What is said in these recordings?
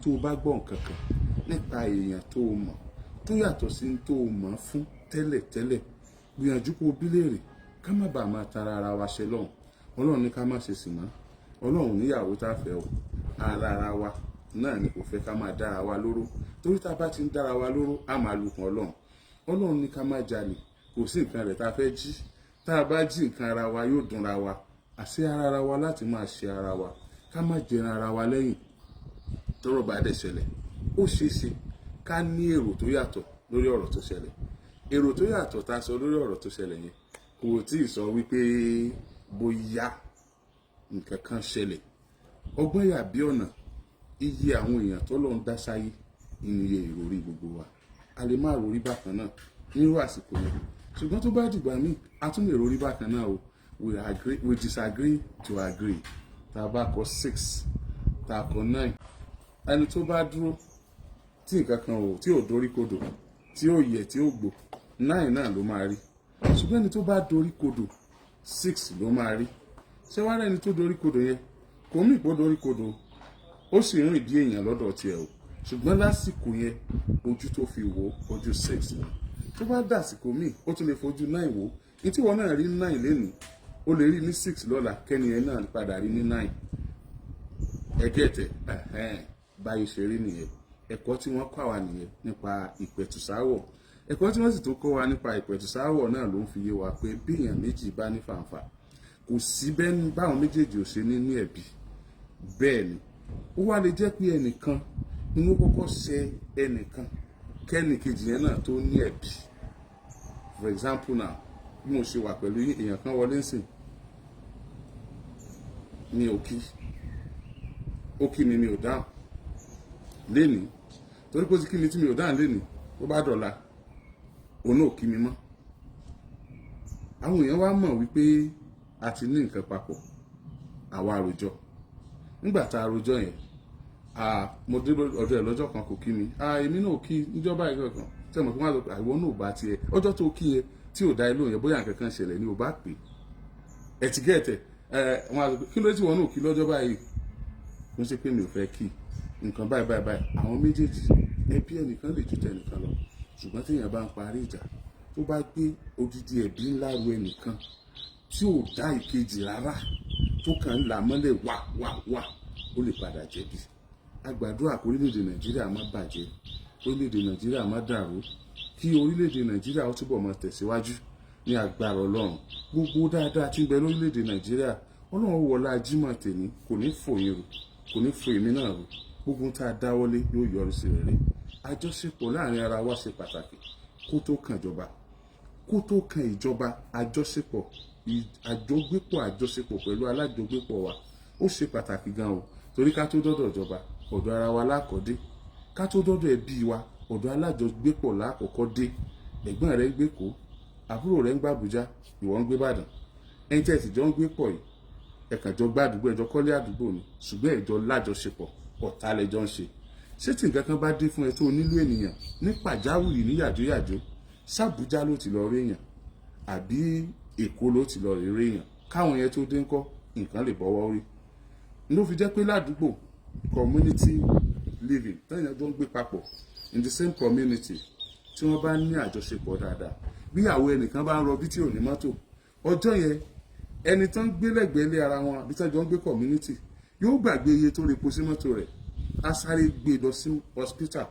Tó o bá gbọ́ nǹkan kan nípa èèyàn tó o mọ̀ tó yàtọ̀ sí tó o mọ̀ fún tẹ́lẹ̀tẹ́lẹ̀, gbìyànjú kó o bí léèrè, ká má bàa máa tara ara wa ṣe lọ́hùn. Ọlọ́run ní ká má ṣe sì mọ́. Ọlọ́run níyàwó tá a fẹ́ o. Ara wa náà ni kò fẹ́ ká máa dára wa lóró, torí tá a bá ti ń dára wa lóró, á máa lukùn Ọlọ́run. Ọlọ́run ní ká má jalè. Kò sí nǹkan rẹ̀ tá a fẹ́ jí. Tá a bá jí nǹkan ara wa, yóò dùnra wa àṣẹ ara wa láti máa ṣe ara wa, ká má jẹran ara wa lẹ́yìn. Tọ́rọ̀ bá dẹ̀ ṣẹlẹ̀, ó ṣeé ṣe ká ní èrò tó yàtọ̀ lórí ọ̀rọ̀ tó ṣẹlẹ̀. Èrò tó yàtọ̀ tá a sọ lórí ọ̀rọ̀ tó ṣẹlẹ̀ yẹn kò tí ì sọ wípé bóyá nǹkan kan ṣẹlẹ̀. Ọgbọ́n yà bí ọ̀nà. Iye àwọn èèyàn tó lọ́n dá sáyé, iye ìròrí gbogbo wa, a lè má ròrí bákan náà nírú àsìkò yẹn, ṣùgbọ́n tó bá dìgbà míì, a tún lè ròrí bákan náà o. We agree, we disagree to agree. Tá a bá kọ 6, tá a kọ 9, ẹni tó bá dúró tí nǹkan kan ò tí ò dorí kodò, tí ò yẹ, tí ò gbò, 9 náà ló máa rí. Ṣùgbọ́n ẹni tó bá dorí kodò, 6 ló máa rí. Ṣé wàá rẹ́ni tó dorí kodò yẹn, kò mí ìpò dorí kodò, ó sì ń rìn bí èèyàn lọ́dọ̀ tiẹ̀ o. Ṣùgbọ́n lásìkò yẹn, ojú tó fi wò, ojú 6 ni. Tó bá dàsìkò míì, ó tún lè fojú 9 wò. Ní tí wọn náà rí 9 lénìí, ó lè rí ní 6 lọ́la, kẹ́ni yẹn náà padà rí ní 9. Ẹgẹ́tẹ̀ báyìí ṣe rí nìyẹn. Ẹ̀kọ́ tí wọ́n kọ́ àwa nìyẹn nípa ìpẹ̀tùsáwọ̀. Ẹ̀kọ́ tí wọ́n sì tún kọ́ wa nípa ìpẹ̀tùsáwọ̀ náà ló ń fi yé wa pé bí èèyàn méjì bá ní fàǹfà, kò sí bẹ́ẹ̀ báwọn méjèèjì ò ṣe ní ní ẹ̀bi. Bẹ́ẹ̀ ni ó wá lè jẹ́ pé ẹnìkan ni wọ́n kọ́kọ́ ṣe ẹnìkan, kẹ́nìkejì yẹn náà tó ní ẹ̀bi. For example now, bí mo ṣe wà pẹ̀lú èèyàn kan wọlé ń sìn, mi ò kí, ó kí mi, mi ò dáhùn lénìí. Torí pé ó ti kí mi tí mi ò dáhùn lénìí, ó bá dọ̀la, òun náà ò kí mi mọ́. Àwọn èèyàn wá mọ̀ wípé a ti ní nǹkan papọ̀. Àwa àròjọ nígbà tá a rojọ́ yẹn, mo dé ọ̀dọ̀ ẹ̀ lọ́jọ́ kan, kò kí mi. Èmi náà kí níjọba yìí kankan tí mo fi wọ́n sọ pé àìwọ́ náà bá tiẹ̀ ọjọ́ tó kí yẹn tí ò dá ẹ lóhùn yẹn, bóyá nǹkan kan ṣẹlẹ̀ ni ò bá pè ẹ ti gẹ̀ẹ́tẹ̀ ẹ. Wọ́n á sọ pé, kí ló dé tí wọ́n náà kí lọ́jọ́ báyìí? Kò ń ṣe pé mi ò fẹ́ kí nǹkan báyìí báyìí báyìí. Àwọn méjèèjì, ẹbí ẹnìkan lè ju tẹnìkan lọ, ṣùgbọ́n téèyàn bá ń parí ìjà, tó bá gbé odidi ẹbí ńlá ru ẹnìkan tí ò dá ìkejì rárá, tó kàn ń là mọ́lẹ̀ wà wà wà, ó lè padà jẹ̀bi. A gbàdúrà kó orílẹ̀-èdè Nàìjíríà má bàjẹ́, orílẹ̀-èdè Nàìjíríà má dàrú, kí orílẹ̀-èdè Nàìjíríà ó túbọ̀ máa tẹ̀síwájú ní agbára Ọlọ́run. Gbogbo dáadáa tí ń bẹ lórílẹ̀-èdè Nàìjíríà, Ọlọ́run wọlá Jímọ̀ tèmi, kò ní fòyín rò, kò ní fò èmi náà rò. Gbogbo tá a dáwọ́lé yóò yọrí sí rere. Àjọṣepọ̀ láàrin ara wa ṣe pàtàkì kó tó kan ìjọba, kó tó kan ìjọba. Àjọṣepọ̀, àjọgbépọ̀, àjọṣepọ̀ pẹ̀lú alájọgbépọ̀ wa, ó ṣe pàtàkì gan o, torí ká tó dọ́dọ̀ ìjọba, ọ̀dọ̀ ara wa lákọ̀ọ́dé. Ká tó dọ́dọ̀ ẹbí wa, ọ̀dọ̀ alájọgbépọ̀ lákọ̀ọ́kọ́ dé. Ẹ̀gbọ́n rẹ̀ ń gbé kó, àbúrò rẹ̀ ń gbé Àbújá, ìwọ ń gbé Ìbàdàn. Ẹni tí ẹ sì jọ ń gbé pọ̀ yìí, ẹ kàn jọ gbàdúgbò, ẹjọ kọ́lé àdúgbò ni, ṣùgbọ́n ẹjọ lájọṣepọ̀, ọ̀tá lẹjọ ń ṣe. Ṣé tí nǹkan kan bá dé fún ẹ tó nílò ènìyàn ní pàjáwìrì, ní yàjóyàjó, ṣàbújá ló ti lọ rí èèyàn àbí Èkó ló ti lọ rí èèyàn? Káwọn yẹn tó dé ńkọ́, nǹkan lè bọ́wọ́ rí. Ló fi jẹ́ pé ládùúgbò, community living, tẹ́yìn jọ ń gbé papọ̀ in the same community, tí wọ́n bá ní àjọṣepọ̀ dáadáa, bí àwọn ẹnìkan bá ń rọbí tí ò ní mọ́tò ọjọ́ yẹn, ẹni tó ń gbé lẹ́gbẹ̀ẹ́ lé ara wọn àbí tó jọ ń gbé community yóò gbàgbé iye tó repo sí mọ́tò rẹ̀, á sáré gbé lọ sí hospital,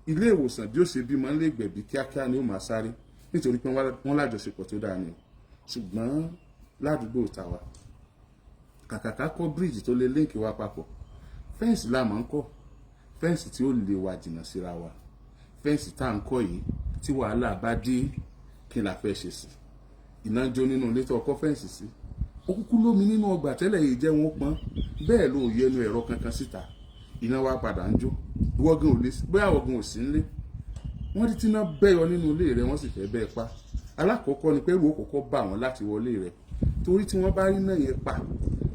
ilé ìwòsàn. Bí ó ṣe bímọ ń lè gbẹ̀bí kíákíá ni ó máa sáré, nítorí pé wọ́n lájọṣepọ̀ tó dáa ni o. Ṣùgbọ́n ládùúgbò tàwa, kàkà ká kọ́ bíríìjì tó lè link wa papọ̀, fence la máa ń kọ́, fence tí ó lè wà jìnnà síra wa. Fence tá à ń kọ́ yìí, tí wàhálà bá dé, kí la fẹ́ ṣe sí? Iná jó nínú ilé tó kọ́ fence sí. Ó kúkú lómi nínú ọgbà tẹ́lẹ̀ yìí, jẹ́ wọn pọ́n bẹ́ẹ̀ ló yẹnu ẹ̀rọ kankan síta. Iná wa padà ń jó. Ìwọ gan ò lè bóyá ìwọ gan ò sí nílé. Wọ́n rí tíná bẹ́yọ nínú ilé rẹ, wọ́n sì fẹ́ bẹ́ẹ̀ pa. Alákọ̀ọ́kọ́ ni pé ẹ̀rù ó kọ́kọ́ bà wọ́n láti wọlé rẹ, torí tí wọ́n bá rí náà yẹn pa,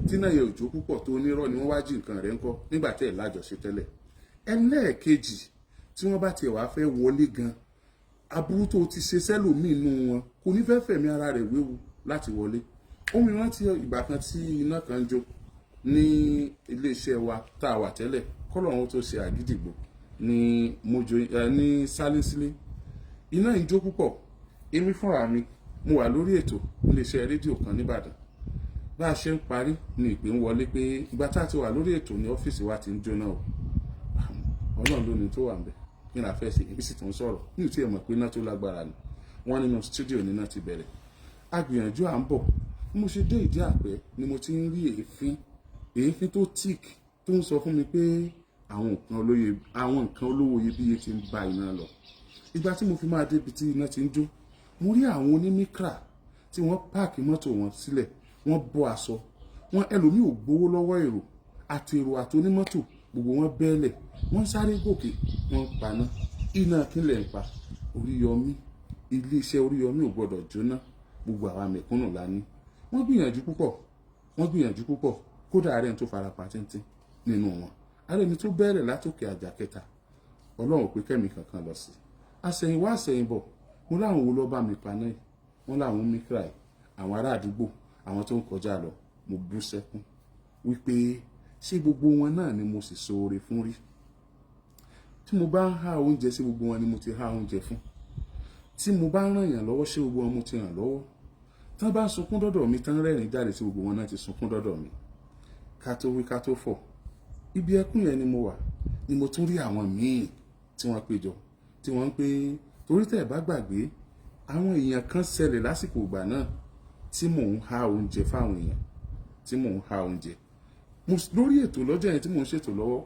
tí náà yẹn ò jó púpọ̀, tó onírọ́ ni wọ́n wá jí nǹkan rẹ̀ ńkọ́ nígbà tẹ́ ẹ̀ lájọṣe tẹ́lẹ̀? Ẹlẹ́ẹ̀kejì, tí wọ́n bá tiẹ̀ wá fẹ́ wọlé gan, aburú tó ti ṣe sẹ́lòmíì nínú wọn kò ní fẹ́ fẹ̀mí ara rẹ̀ wéwu láti wọlé. Ó mi rántí ìgbà kan tí iná kan jó ní iléeṣẹ́ wa tá a wà tẹ́lẹ̀. Kọ́lọ́run tó ṣe àgídìgbò ní mojo ní sálísílé, iná ń jó púpọ̀. Èmi fúnra mi, mo wà lórí ètò iléeṣẹ́ rédíò kan nìbàdàn. Bá a ṣe ń parí ni ìpè ń wọlé pé ìgbà tá a ti wà lórí ètò ní ọ́fíìsì wa ti ń jóná o. Ọlọ́run ló ní tó wà ń bẹ̀. Kí ni a fẹ́ ṣe? Ibi sì tún sọ̀rọ̀ ní ìtí ẹ̀ mọ̀ pé iná tó lágbára ni. Wọ́n nínú studio níná ti bẹ̀rẹ̀. A gbìyànjú, à ń bọ̀. Bí mo ṣe dé ìdí àpẹ́ ni mo ti ń rí èéfín, èéfín tó thick, tó ń sọ fún mi pé àwọn nǹkan olówó iyebíye ti ń ba iná lọ. Ìgbà tí mo fi máa débi tí iná ti ń jó, mo rí àwọn onímíkra tí wọ́n park mọ́tò wọn sílẹ̀, wọ́n bọ́ aṣọ wọn. Ẹlòmíì ò gbowó lọ́wọ́ èrò, àti èrò àti onímọ́tò, gbogbo wọn bẹ́ẹ̀lẹ̀, wọ́n sáré gòkè, wọ́n ń paná. Iná kílẹ̀ ń pa? Oríyọmí, iléeṣẹ́ Oríyọmí ò gbọ́dọ̀ jóná. Gbogbo àwa mẹ̀kúnnù la ní. Wọ́n gbìyànjú púpọ̀, wọ́n gbìyànjú púpọ̀. Kódà ààrẹ tó farapa tíntín nínú wọn, ààrẹ mi tó bẹ̀rẹ̀ látòkè àjà kẹta. Ọlọ́run ò pé kẹ́mi kankan lọ sí. Àsẹ̀yìnwá àsẹ̀yìnbọ̀, mo láwọn wo ló bá mi paná yìí? Wọ́n láwọn mikra yìí, àwọn ará àdúgbò, àwọn tó ń kọjá lọ. Mo bú sẹ́kún wípé ṣé gbogbo wọn náà ni mo sì ṣoore fún rí? Tí mo bá ń há oúnjẹ sí, gbogbo wọn ni mo ti há oúnjẹ fún? Tí mo bá ń ràn yàn lọ́wọ́, ṣé gbogbo wọn mo ti ràn lọ́wọ́? Tán bá sunkún dọ́dọ̀ mi, tán rẹ́rìn jáde, sí gbogbo wọn náà ti sunkún dọ́dọ̀ mi? Ká tó wí, ká tó fọ̀, ibi ẹkún yẹn ni mo wà ni mo tún rí àwọn míì tí wọ́n péjọ, tí wọ́n ń pé, torí tẹ́ ẹ̀ bá gbàgbé, àwọn èèyàn kan ṣẹlẹ̀ lásìkò ìgbà náà tí mò ń há oúnjẹ fáwọn èèyàn, tí mò ń há oúnjẹ lórí ètò lọ́jọ́ yẹn tí mò ń ṣètò lọ́wọ́.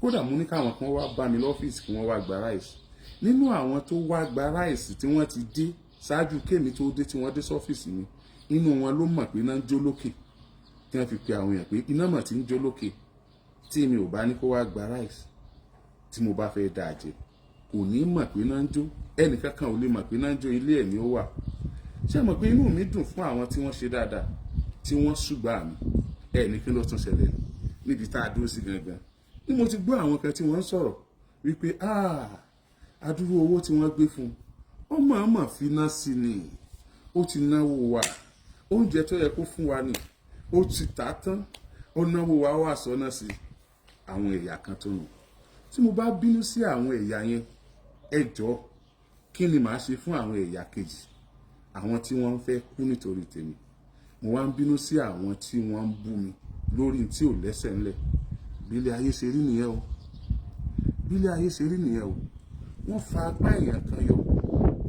Kódà mo ní káwọn kan wá bá mi lọ́fíìsì kí wọ́n wá gba rice. Nínú àwọn tó wá gba rice tí wọ́n ti dé ṣáájú kémi tó dé, tí wọ́n dé sọ́fíìsì mi, inú wọn ló mọ̀ pé iná ń jó lókè, tí wọ́n fi pe àwọn èèyàn pé iná mọ̀ tí ń jó lókè. Tí mi ò bá ní kó wá gba rice, tí mo bá fẹ́ dà jẹ, kò ní mọ̀ pé iná ń jó. Ẹnìkankan ò lè mọ̀ pé iná ń jó, ilé ẹ̀ ní ó wà. Ṣé mọ̀ pé inú mi dùn fún àwọn tí wọ́n ṣe dáadáa, tí wọ́n ṣùgbà mi. Ẹ̀ ní kí ló tún ṣẹlẹ̀ níbi tá a dúró sí gangan ní mo ti gbọ́ àwọn kan tí wọ́n ń sọ̀rọ̀ wípé adúrú owó tí wọ́n gbé fún un, ó mọ̀ọ́mọ̀ finá sí ni, ó ti náwó wa. Oúnjẹ tó yẹ kó fún wa ni ó ti tà á tán, ó náwó wa, wà sọ́nà sí àwọn ẹ̀yà kan tó nù. Tí mo bá bínú sí àwọn ẹ̀yà yẹn, ẹ jọ̀ọ́, kí ni màá ṣe fún àwọn ẹ̀yà kejì, àwọn tí wọ́n ń fẹ́ kú nítorí tèmi? Mo wá ń bínú sí àwọn tí wọ́n ń bú mi lórí tí ò lẹ́sẹ̀ ńlẹ̀. Bílẹ̀ ayé ṣe rí nìyẹn o, bílẹ̀ ayé ṣe rí nìyẹn o. Wọ́n fa apá èèyàn kan yọ,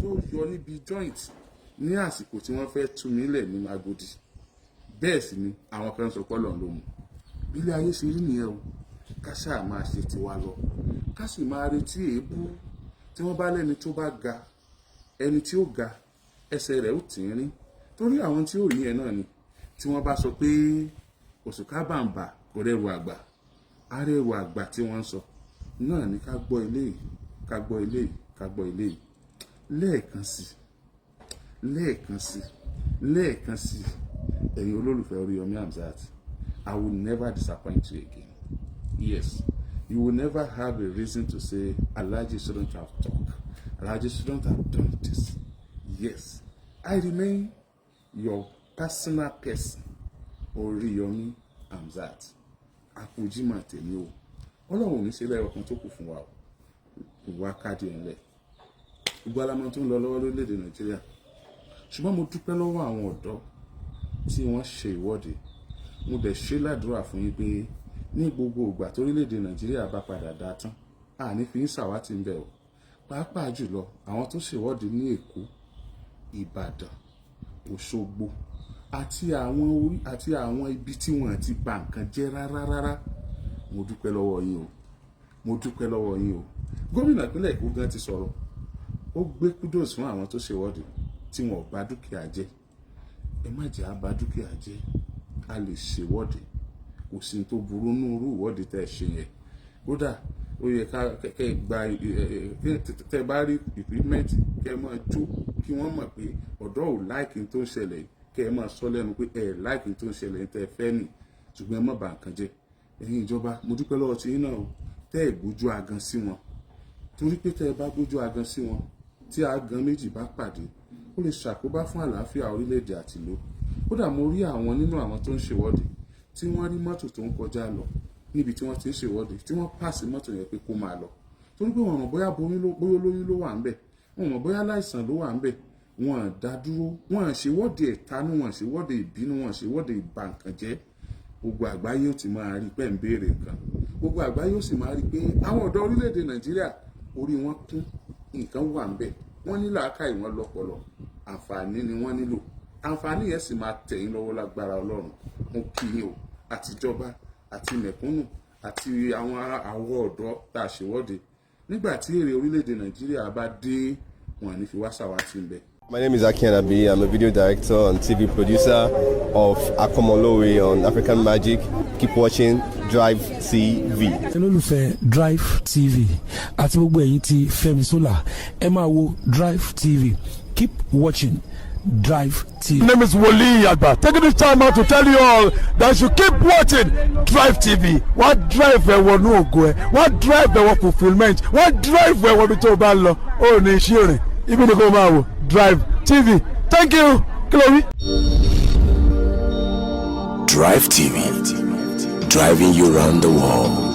tó yọ níbi joint ní àsìkò tí wọ́n fẹ́ tú mi lẹ̀ ní Agodi. Bẹ́ẹ̀ sì ni àwọn kan sọ pọ́lọ̀ ló mú. Bílẹ̀ ayé ṣe rí nìyẹn o. Ká ṣáà máa ṣe tiwa lọ, ká sì máa retí èébú. Tí wọ́n bá lẹ́ni tó bá ga, ẹni tí ó ga, ẹsẹ̀ rẹ̀ ó tìrín, torí àwọn tí ó rí yẹn náà ni. Tí wọ́n bá sọ pé òṣùká bàǹbà kò rẹrù àgbà, arẹrù àgbà tí wọ́n ń sọ náà ni. Ká gbọ́ eléyìí, ká gbọ́ eléyìí, ká gbọ́ eléyìí. Lẹ́ẹ̀kan sí, lẹ́ẹ̀kan sí, lẹ́ẹ̀kan sí, ẹ̀yin olólùfẹ́ Oríyọmí Hamzat, I will never disappoint you again. Yes, you will never have a reason to say Alhaji shouldn't have talked, Alhaji shouldn't have done this. Yes, I remain your personal person, Oríyọmí Hamzat. Àpòjímọ̀ tèmi o. Ọlọ́run ò ní ṣe lẹ́yọ̀ kan tó kù fún wa o. Ìwà káàdì ẹ̀ ńlẹ̀, gbogbo alamọ tó ń lọ lọ́wọ́ lórílẹ̀‐èdè Nàìjíríà. Ṣùgbọ́n mo dúpẹ́ lọ́wọ́ àwọn ọ̀dọ́ tí wọ́n ṣe ìwọ́de. Mo dẹ̀ ṣe ládùúrà fún yín pé ní gbogbo ìgbà torílẹ̀‐èdè Nàìjíríà bá padà dá tán, àní fi ń ṣàwátì ń bẹ̀ o. Pàápàá jùlọ àwọn tó ṣèwọ́de ní Èkó, Ìbàdàn, Òṣogbo àti àwọn orí àti àwọn ibi tí wọ́n ti bà nǹkan jẹ́ rárá rárá, mo dúpẹ́ lọ́wọ́ yín o, mo dúpẹ́ lọ́wọ́ yín o. Gómìnà ìpínlẹ̀ Èkó gan ti sọ̀rọ̀, ó gbé kudos fún àwọn tó ṣèwọ́de tí wọn ò bà dúkìá jẹ́. Ẹ má jẹ́ á bà dúkìá jẹ́. A lè ṣèwọ́de, kò sí tó burú nínú irú ìwọ́de tẹ́ ẹ ṣe yẹn. Kódà ó yẹ ká kẹ́ gba tẹ́ bá rí equipment, kẹ́ máa jó, kí wọ́n mọ̀ pé ọ̀dọ́ ò like tó ń ṣẹlẹ̀. Kẹ́ ẹ máa sọ lẹ́nu pé ẹ like tó ń ṣẹlẹ̀ tẹ́ ẹ fẹ́ nì, ṣùgbọ́n ẹ má bà nǹkan jẹ́. Ẹ̀yin ìjọba, mo dúpẹ́ lọ́wọ́ tí yín náà o, tẹ́ ẹ gbójú agan sí wọn, torí pé tẹ́ ẹ bá gbójú agan sí wọn, tí agan méjì bá pàdé, ó lè ṣàkóbá fún àlàáfíà orílẹ̀-èdè àtìlú. Kódà mo rí àwọn nínú àwọn tó ń ṣèwọ́de tí wọ́n rí mọ́tò tó ń kọjá lọ. Níbi tí wọ́n ti ń ṣèwọ́de, tí wọ́n pàṣẹ mọ́tò yẹn pé kó máa lọ, torí pé wọ́n mọ̀ bóyá bomi ló, bóyá olóyún ló wà ń bẹ̀, wọ́n mọ̀ bóyá aláìsàn ló wà ń bẹ̀. Wọ́n dá dúró, wọ́n ṣèwọ́de ẹ̀tanú, wọ́n ṣèwọ́de ìbínú, wọ́n ṣèwọ́de ìbànkanjẹ́. Gbogbo àgbáyé ó ti máa rí pé ń béèrè nǹkan. Gbogbo àgbáyé ó sì máa rí pé àwọn ọ̀dọ́ orílẹ̀-èdè Nàìjíríà, orí wọn kún, nǹkan wà ń bẹ̀, wọ́n ní làákàyè, wọn lọ́pọlọ, àǹfààní ni wọ́n nílò. Àǹfààní yẹn sì máa tẹ̀ yín lọ́wọ́ lágbára Ọlọ́run. Mo kí yín o, àtijọba àti mẹ̀kúnnù àti àwọn ọ̀dọ́ tá a ṣèwọ́de. Nígbà tí èrè orílẹ̀-èdè Nàìjíríà bá dé, wọn ní fi wá ṣàwátì ń bẹ̀. My name is Aki Anabi. I'm a video director and TV producer of Akomolowe on African Magic. Keep watching Drive TV. Olólùfẹ́ Drive TV àti gbogbo ẹ̀yin tí Fẹ́mi Sola, ẹ máa wo Drive TV. Keep watching Drive TV. My name is Wole Agba. Taking this time out to tell you all that you keep watching Drive TV. Wọ́n drive ẹ wọnú ògo ẹ, wọ́n drive ẹ wọ fulfilment, wọ́n drive ẹ wọ ibi tó o bá lọ. Ó ní iṣẹ́ rìn, ibi ni kò máa wò Drive TV. Thank you. Kí ló wí? Drive TV, driving you round the world.